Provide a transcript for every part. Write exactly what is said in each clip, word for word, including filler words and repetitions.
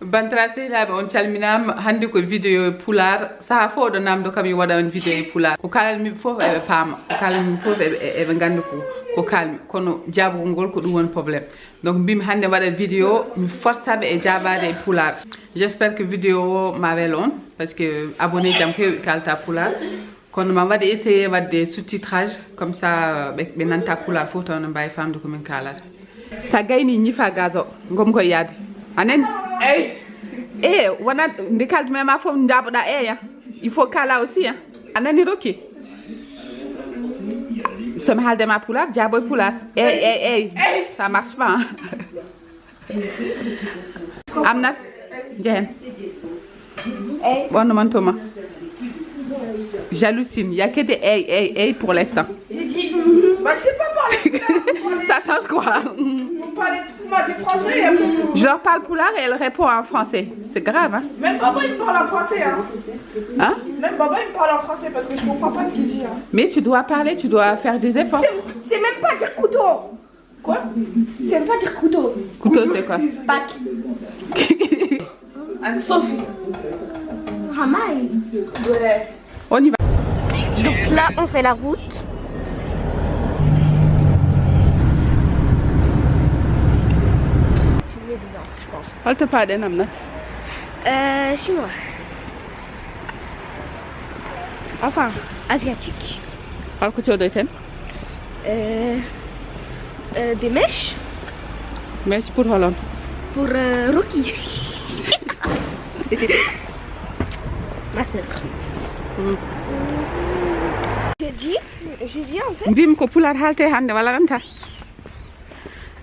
Bantara sehilaaɓe, on calminaama. Hannde ko vidéo e pulaar. Saha fof oɗo namdo kam mi waɗa on vidéo e pulaar. Ko kalanmi fof eɓe paama, ko kalanmi fof eɓe, eɓe ngannda ko, ko kalmi. Kono jaabugol ngol ko ɗum woni problème. Donc mbimi hannde waɗa vidéo, mi forsaɓe e jaabaade e pulaar. J'espère que vidéo o ma wel on, parce que abonné jam kewi kalta pulaar. Kono ma waɗi essayé waɗde sous-titrage, comme ça ɓe, ɓe nanta pulaar fof taw no mbawi famde ko min kalata. Sa gayni ñifa gaz o, gom koye yaade. A nani? Ey. E wona nde kaldumi e ma fof jaboɗa eya. Il faut kala aussi, hein. A nani Rocky? So mi haalde ma pulaar, jaabo e pulaar. Ey, ey, ey. Ça marche pas, hein. Amnat, jehen. Ɓonno man tuma. Jalousie, il y a que des ey, ey, ey pour l'instant. J'ai dit, mhm. Bah, je sais pas parler pulaar. Ça change quoi? Vous parlez, vous m'avez français, il y a beaucoup. Je leur parle pulaar et elle répond en français. C'est grave, hein? Même Baba, il me parle en français, hein. Hein? Même Baba, il me parle en français parce que je comprends pas ce qu'il dit, hein. Mais tu dois parler, tu dois faire des efforts. C'est, c'est même pas dire couteau. Quoi? C'est pas dire couteau. Couteau, c'est quoi? Bac. Anne-Sophie. Ramai. Ouais. On y va. Donc là, on fait la route. Continuer dedans, je pense. Hol to paaɗen, Amnat? Euh, chinois. Enfin, asiatique. Hol ko coodeten? Euh, euh, des mèches. Mèche pour holon? Pour, euh, Rocky. Ma sœur. Mm. J'ai dit, j'ai dit en fait. Mbimi ko pulaar haalte hannde walla lan ta?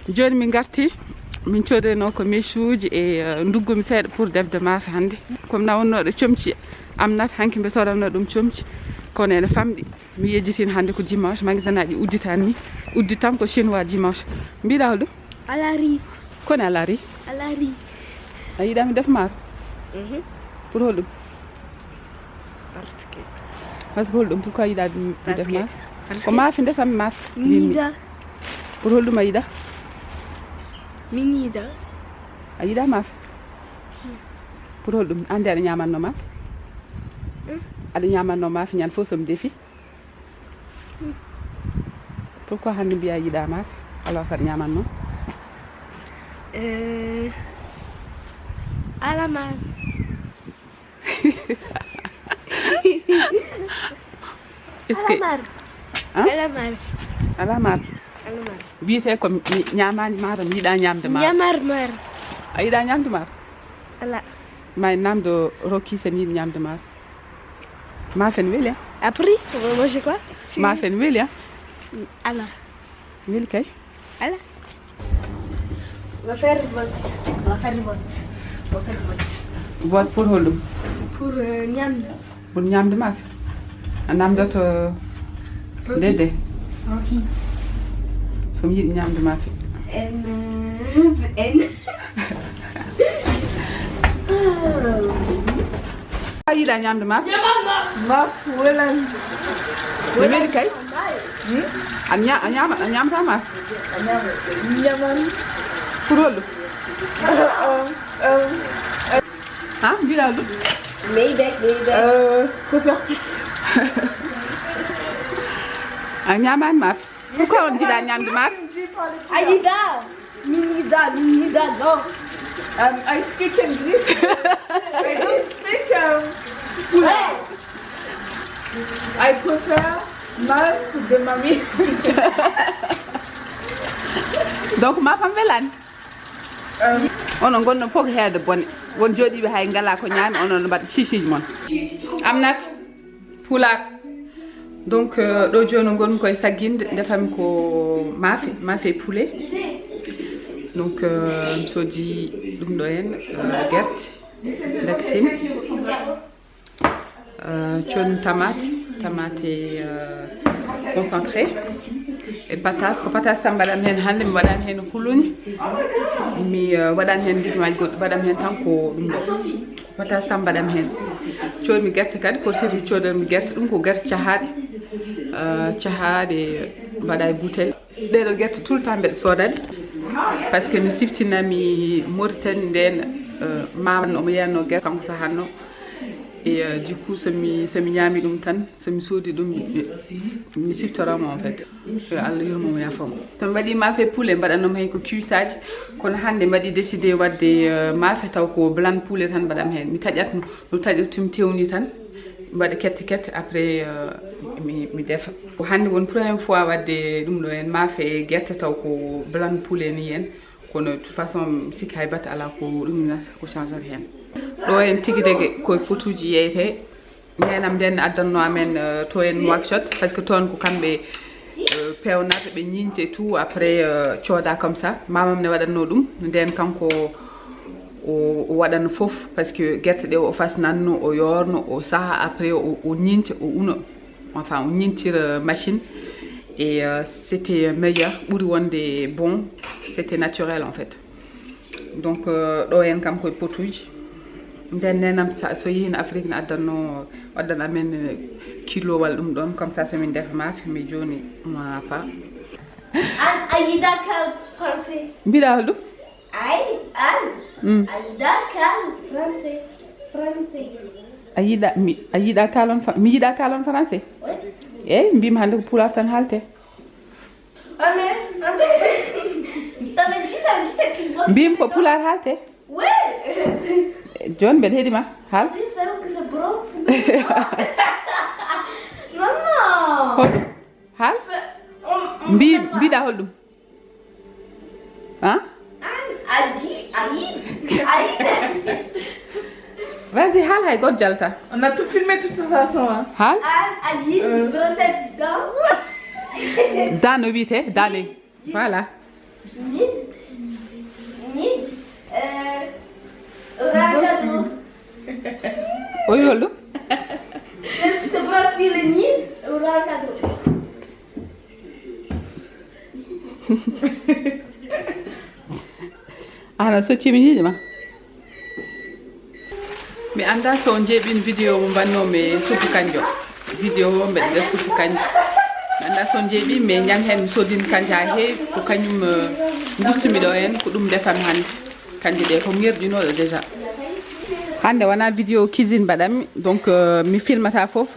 Jooni min ngarti, min coodayno ko mèche uji e, eh, nduggumi seeɗa pour defde maafe hannde. Comme na wonnooɗo comci Amnat, hanki mbe soodamno ɗum comci, kono ene famɗi. Mi yejjitino hannde ko dimanche, magasin aji udditani, udditam ko chinois dimanche. Mbiɗa holɗum? Alaa ri. Koni alaa ri? Alaa ri. A yiɗa mi defa maaro? Mhm. Pour holɗum? Parce que. Parce que holɗum? Pourquoi yiɗa mi defa maaro? Parce que. Ko maafe ndefammi maafe. Mi yiɗa. Pour holɗum a yiɗa? Mi yiɗa. A yiɗa maafe? Pour holɗum? Andi aɗa ñamanno maafe? Hmm? Aɗa ñamanno maafe ñande fof somi defi. Pourquoi hannde mbiya yiɗa maafe alors que aɗa ñamanno? Euh, alaa maafe. Est-ce que. Alaa maafe. Hein? Alaa maafe. Alaa maafe. Alaa maafe. Wiyete ko mi ñamani maaro, mi yiɗa ñamde maaro. Ñamar maaro. A yiɗa ñamde maaro? Alaa. Ma en namdo Rocky sen yiɗi ñamde maaro. Maafe ne weli, hein? Après, moi, je quoi? Maafe ne weli, hein? Alaa. Weli kay. Alaa. On va faire vote. On va faire vote. On va faire vote. Vote pour holɗum? Pour, euh, ñamde. Pour ñamde maafe? A namdoto Rocky. Dede. Rocky. Somi yiɗi ñamde maafe. En, euh, en. A yiɗa ñamde maafe? Maafe welan. No weli kay? Hmm? A ña-, a ñama, a ñamata maafe? A ñama. Ñaman. Pour holɗum? Ha, mbiɗa ɗum? Maybach, Maybach. Euh, Copperpot. A ñamani maafe? Pourquoi on jiɗa ñamde maafe? A yiɗa? Mi yiɗa, mi yiɗa, non. Um, I speak English. I don't speak, um, Pulaar. I prefer maafe de mamie. Donc, maafam welani? Onon ngonno fof heede bone. Won jooɗiiɓe hay ngala ko ñaami, onon no mbaɗa chichiiji mon. Amnat, pulaar. Donc, euh, ɗo jooni ngonmi koye sagginde, ndefami ko maafe, maafe e poulet. Donc, euh, mi sodi ɗum ɗo heen, euh, gerte, daktin. Euh, coodmi tamaate, tamaate, euh, concentré e patas. Ko patas tan mbaɗami heen hannde, mi waɗaani heen huluuñi, mi, euh, waɗaani heen lijumaji goɗɗi, mbaɗami heen tan ko ɗum ɗo. Patas tan mbaɗami heen. Coodmi gerte kadi, ko foti coodanmi gerte, ɗum ko gerte cahaaɗe, euh, cahaaɗe mbaɗa e bouteille. Ɗeɗo gerte tout le temps mbeɗa soodani, parce que mi siftinami Mauritanie nden, Euh, maman omo yeyanno gerte kanko sahanno. Et euh, du coup, so mi so mi ñaami ɗum tan, so mi soodi ɗum, mi, mi siftoramo en fait. Yo Allah yurmo mo, yaafo mo. So mi waɗi maafe poulet, mbaɗanno mi heen ko cuissaji, kono hannde mbaɗi décidé waɗde euh, maafe taw ko blanc poulet tan mbaɗam heen. Mi taƴatno, no taƴirtumi tewni tan, mbaɗa kette kette, après euh, mi, mi defa. Ko hannde woni première fois waɗde ɗum ɗo heen maafe gerte taw ko blanc poulet ni heen. Kono de toute façon, mi sikki hay batte alaa ko ɗum nata ko changata heen. Ɗo en tigi dege koye potuuji yeyetee. Neenam nden addanno amen euh, to en Nouakchott, parce que toon ko kamɓe euh, peewnata, ɓe ñiiñte tout, après euh, cooda comme ça. Mamam ne waɗatno ɗum, nden kanko o o waɗatno fof, parce que gerte ɗe o fasnatno, o yoorno, o saha, après o o ñiiñta, o uno. Enfin, o ñiiñtira machine. Et euh, c'était meilleur, ɓuri wonde bon, c'était naturel en fait. Donc euh, ɗo en kam koye potuuji. Nden neenam sa so yihin Afrique ne addanno, waddan amen euh, kilo walla ɗum ɗon, comme ça so min defa maafe, mais jooni ma pa. An a yiɗa kal français? Mbiɗa hol ɗum? Ay, an Mm. a yiɗa kal français? Français. A yiɗa mi a yiɗa kalon fa- mi yiɗa kalon français? Oui. Eyyi, mbimi hannde ko pulaar tan haalte. Ah, mais, mais, t'avais dit, t'avais dit cette qui se passe. Mbimi ko pulaar haalte. Oui. Jooni mbeɗa heɗima, haal. Dis, frère, que c'est brof. Non, non. Hol ɗum? Haal. On- on- Mbi on- mbiɗa hol ɗum? Hein? Aïe, aïe, aïe. Vas-y, haal, hay goto jalta. On a tout filmé de toute façon, hein. Haal. An a yiɗi Euh. Brossette dans. Dans no wiyete, dans les. Voilà. Nid. Nid. Euh, Rakado. O wi hol ɗum? C'est c'est pour aspirer le nid, Rakado. Ana socci mi ñiiƴe ma. Mi annda so on jeeɓin vidéo mo mbannomi suppu kanjo. Vidéo o mbeɗa nder suppu kanjo. Mi annda so on jeeɓi, mais ñan heen mi soodin kanja ha heewi. Ko kañum euh, gustumi ɗo heen, ko ɗum ndefan hannde. Kanje ɗe ko ŋerƴinooɗo déjà. Hannde wona vidéo cuisine mbaɗanmi, donc euh, mi filmata fof.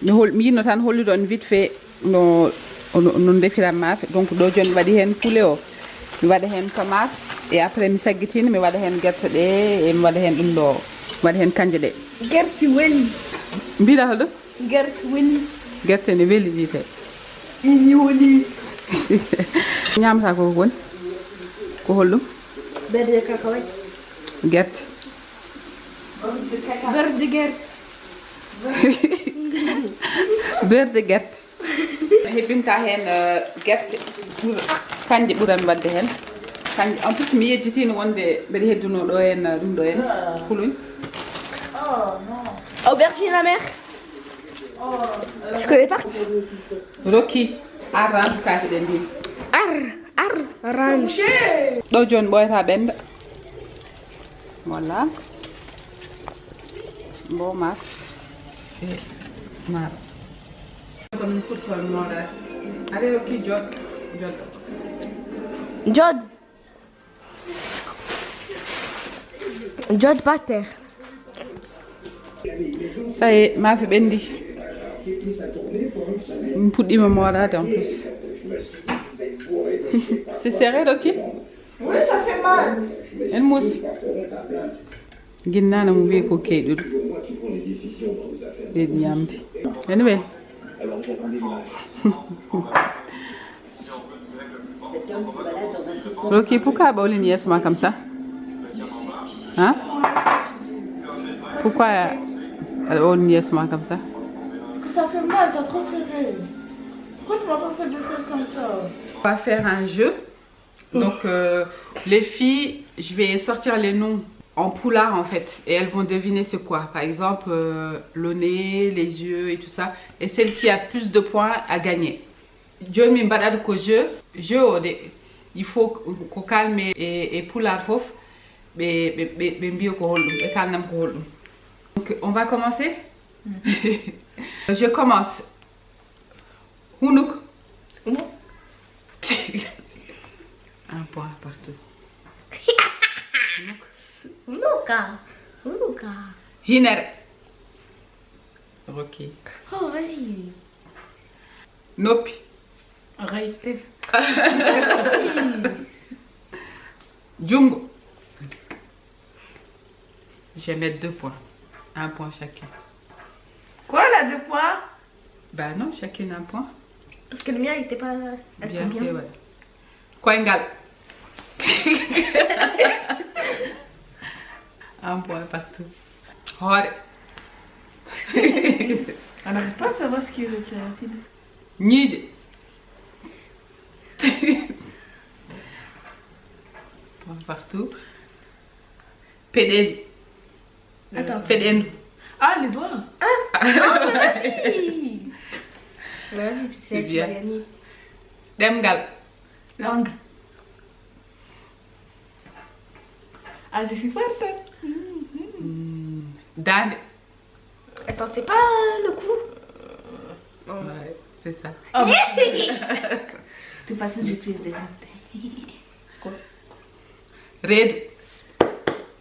Mi hol mi yinno tan hollude on vite fait no no no ndefiran maafe. Donc ɗo jooni mi waɗi heen poulet o, mi waɗa heen tomate, et après mi saggitina mi waɗa heen gerte ɗe, e mi waɗa heen ɗum ɗo, mi waɗa heen kanje ɗe. Gerte weli. Mbiɗa hol ɗum? Gerte weli. Gerte ne weli wiyete. Ini weli. Ñaamata ko ko woni? Ko hol ɗum? Berde kakaway. Gerte. Berde gerte. Berde gerte. Hebbinta heen euh, gerte. Kanje ɓurami waɗde heen. Kanje en plus mi yejjitino wonde mbeɗa hedduno ɗo heen euh, ɗum ɗo heen. Kuluñ. Aubergine amère. Je connais pas. Rocky, ar range kaake ɗe mbi. Ar, ar range. Ɗo jooni ɓooyata ɓenda. Voilà. Mbo mar. E mar. Ko min furtol moɗa. Are Rocky, jod, jod. Jod. Jod par terre. Ça y est, maafe ɓendi. Mi puɗɗima moɗade en plus. C'est serré, Rocky? Oui, ça fait mal. En mousse. Ginnana mo wi ko keyɗuɗo. Ɓeydi ñamde. Ene weli. Rocky, pourquoi a ɓawlini yeeso ma comme ça? Hein? Pourquoi a ɓawlini yeeso ma comme ça? Parce que ça fait mal, t'as trop serré. Pourquoi tu m'as pas fait de faire comme ça? On va faire un jeu. Donc, euh, les filles, je vais sortir les noms en poulard en fait. Et elles vont deviner c'est quoi. Par exemple, euh, le nez, les yeux et tout ça. Et celle qui a plus de points a gagné. Jooni min mbaɗata ko jeu, jeu o de, il faut ko kalmi e, e pulaar fof, ɓe, ɓe, ɓe, ɓe mbiya ko holɗum, ɓe kalnam ko holɗum. Donc, on va commencer. Je commence. Hunuk. Un point partout. Hunuk. Luka. Luka. Hinere. Ok. Oh, vas-y. Noppi. Oreille. Jungo. Je vais mettre deux points. Un point chacune. Quoi, là, deux points? Bah non, chacune un point. Parce que le mien, il était pas assez bien. Bien fait, ouais. Koyngal. Un point partout. Hoore. On n'arrive pas à savoir ce qui est le plus rapide. Ñiiƴe. Point partout. Peɗeli. Attends. Peɗendu. Ah, les doigts. Ah, vas-y. Vas-y, tu sais, tu vas gagner. Ɗemngal. Langue. Ah, je suis forte. Daande. Attends, c'est pas le coup. Ouais, c'est ça. Oh. Yes. De toute façon, j'ai plus de vingt. Quoi? Reedu.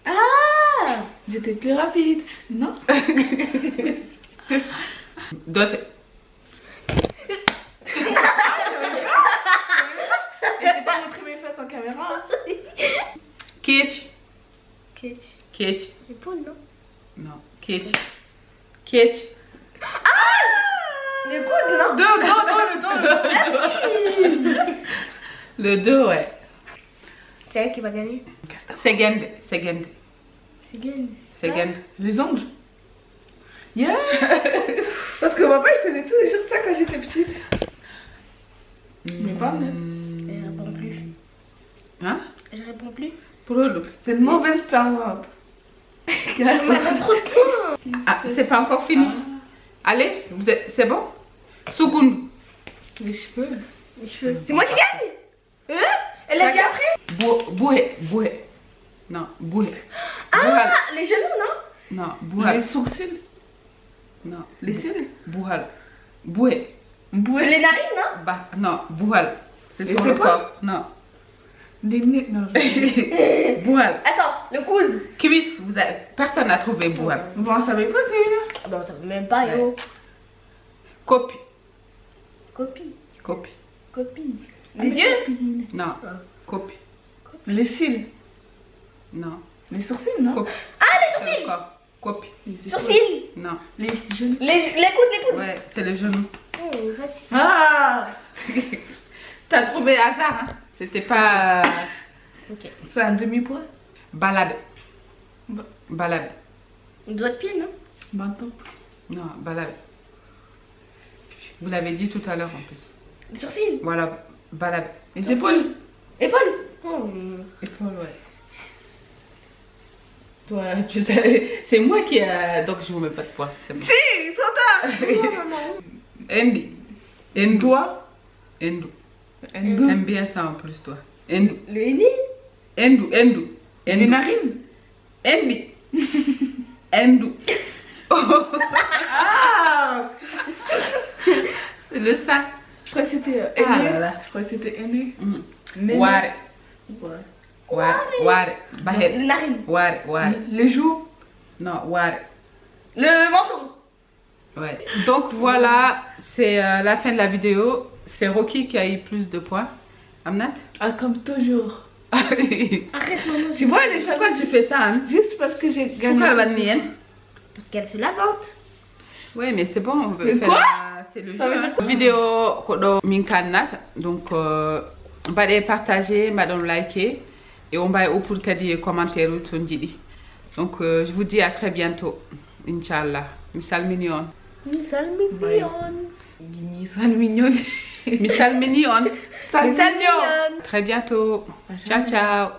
Ah, j'étais plus rapide, non? Dote. Et j'ai pas montré mes fesses en caméra, hein. Keeci. Keeci. Keeci. Épaule, non? Non. Keeci. Keeci. Ah, le coude, non? Dos, dos, dos, le dos, le dos. Le dos, ouais. C'est elle qui va gagner. Segende, segende. Segende. Segende. Les ongles. Yeah. Parce que papa, il faisait tous les jours ça quand j'étais petite. Mais pas maintenant. Elle répond plus. Hein? Je réponds plus. Pour le... C'est une mauvaise parlante. Ça fait trop de points. Ah, c'est pas encore fini. Ah. Allez, vous êtes... c'est bon? Sukundu. Les cheveux. Les cheveux. C'est moi qui gagne. Euh? Elle a dit après? Buuhe, buuhe. Non, buuhe. Ah, les genoux, non? Non, buuhal. Les sourcils. Non. Les cils. Buuhal. Buuhe. Buuhe. Les narines, non? Bah, non, buuhal. C'est sur le corps. Non. Des nez, non. Buuhal. Attends, le coude. Cuisse, vous avez... personne n'a trouvé buuhal. Bon, on savait pas, ça, là. Ah ben, on savait même pas, yo. Koppi. Koppi. Koppi. Koppi. Les yeux? Non. Koppi. Les cils? Non. Les sourcils, non? Koppi. Ah, les sourcils. Koppi. Les épaules. Sourcils. Non. Les genoux. Les, les coudes, les coudes. Ouais, c'est les genoux. Oh, facile. Ah. T'as trouvé hasard, hein? C'était pas... Ok. C'est un demi-point. Balabe. Ba... balabe. Doigt de pied, non? Menton. Non, balabe. Vous l'avez dit tout à l'heure en plus. Les sourcils. Voilà, balabe. Les épaules. Épaules. Oh. Épaules, ouais. Toi, tu sais, c'est moi qui a... donc je vous mets pas de points, c'est bon. Si, trop tard. Non, non, non. Endu. Endu. Toi. Endu. Endu. T'aimes bien ça en plus, toi. Endu. Le henni. Endu, endu. Les narines. Endu. Endu. Ah. Le sein. Je croyais que c'était, euh, aîné. Ah là là. Je croyais que c'était aîné. Mm. Néné. Waare. Ouais. Waare, waare. Bahen. Les narines. Waare, waare. Les joues. Non, waare. Le menton. Ouais. Donc voilà, c'est, euh, la fin de la vidéo. C'est Rocky qui a eu plus de points. Amnat? Ah, comme toujours. Arrête, maman. Tu vois, les gens, pourquoi tu fais ça, hein? Juste parce que j'ai gagné. Pourquoi elle va nier? Parce qu'elle se la vante. Oui, mais c'est bon, on veut... Mais faire quoi? La... c'est le jeu, hein. Vidéo ko ɗo min kannata. Donc, euh, mbaɗe partager, mbaɗon liker. Et on va ouvrir kadi commentaire uji to jiɗi. Donc, euh, je vous dis à très bientôt, inchallah. Mi salmini on. Mi salmini on. Mi salmini on. Mi salmini on. Mi salmini on. Très bientôt. Ciao, ciao.